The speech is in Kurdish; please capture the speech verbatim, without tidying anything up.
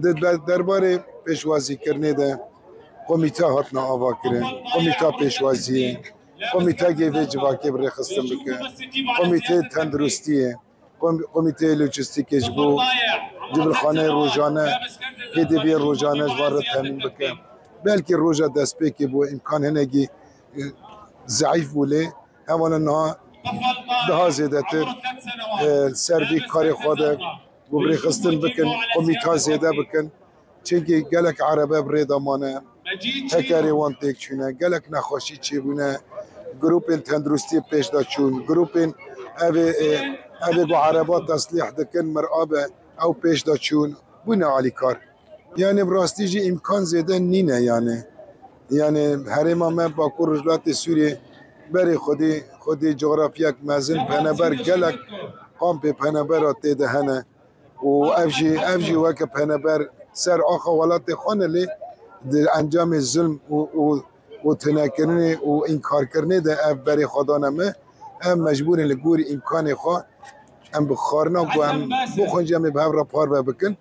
Di ber- derbarê pêşwazîkirinê de komîte hatine avakirin, komîta pêşwaziyê, komîtegê vê civakê bi rêxistin bike, komîteyê tenduristiyê, kom- komîteyê lojistîkê ji bo cibilxaneyê rojane, hêdîviyê rojane ji van re temîn bike. Belkî roja destpêkê bo îmkan hinekî e, zeîf bû lê hevala niha daha zêdetir e, ser vî karê xwe de û bi rêxistin bikin, komîta zêde bikin. Çimkî gelek erebe bi rê de mane, tekerê wan têk çûne, gelek nexweşî çêbûne, grûpên tenduristiyê pêş de çûn, grûpên evê, e, evê ku ereba teslîh dikin, mirabe, ew pêş de çûn, bûne alîkar. Yani bi rastî jî îmkan zêde nîne yani. Yani herêma me Bakur Rojhilatê Sûriyê berê xwedî, xwedî cografyek mezin peneber gelek kampê penebera tê de hene. Û ev jî, ev jî weke peneber ser axa welatê xwe ne lê di encamê zulm û, û, û tunekirinê û înkarkirinê de ev berê xwe dane me. Em mecbûr in li gorî îmkanê xwe em bi xwarina ku em bixwin jî em ê bi hev re parve bikin.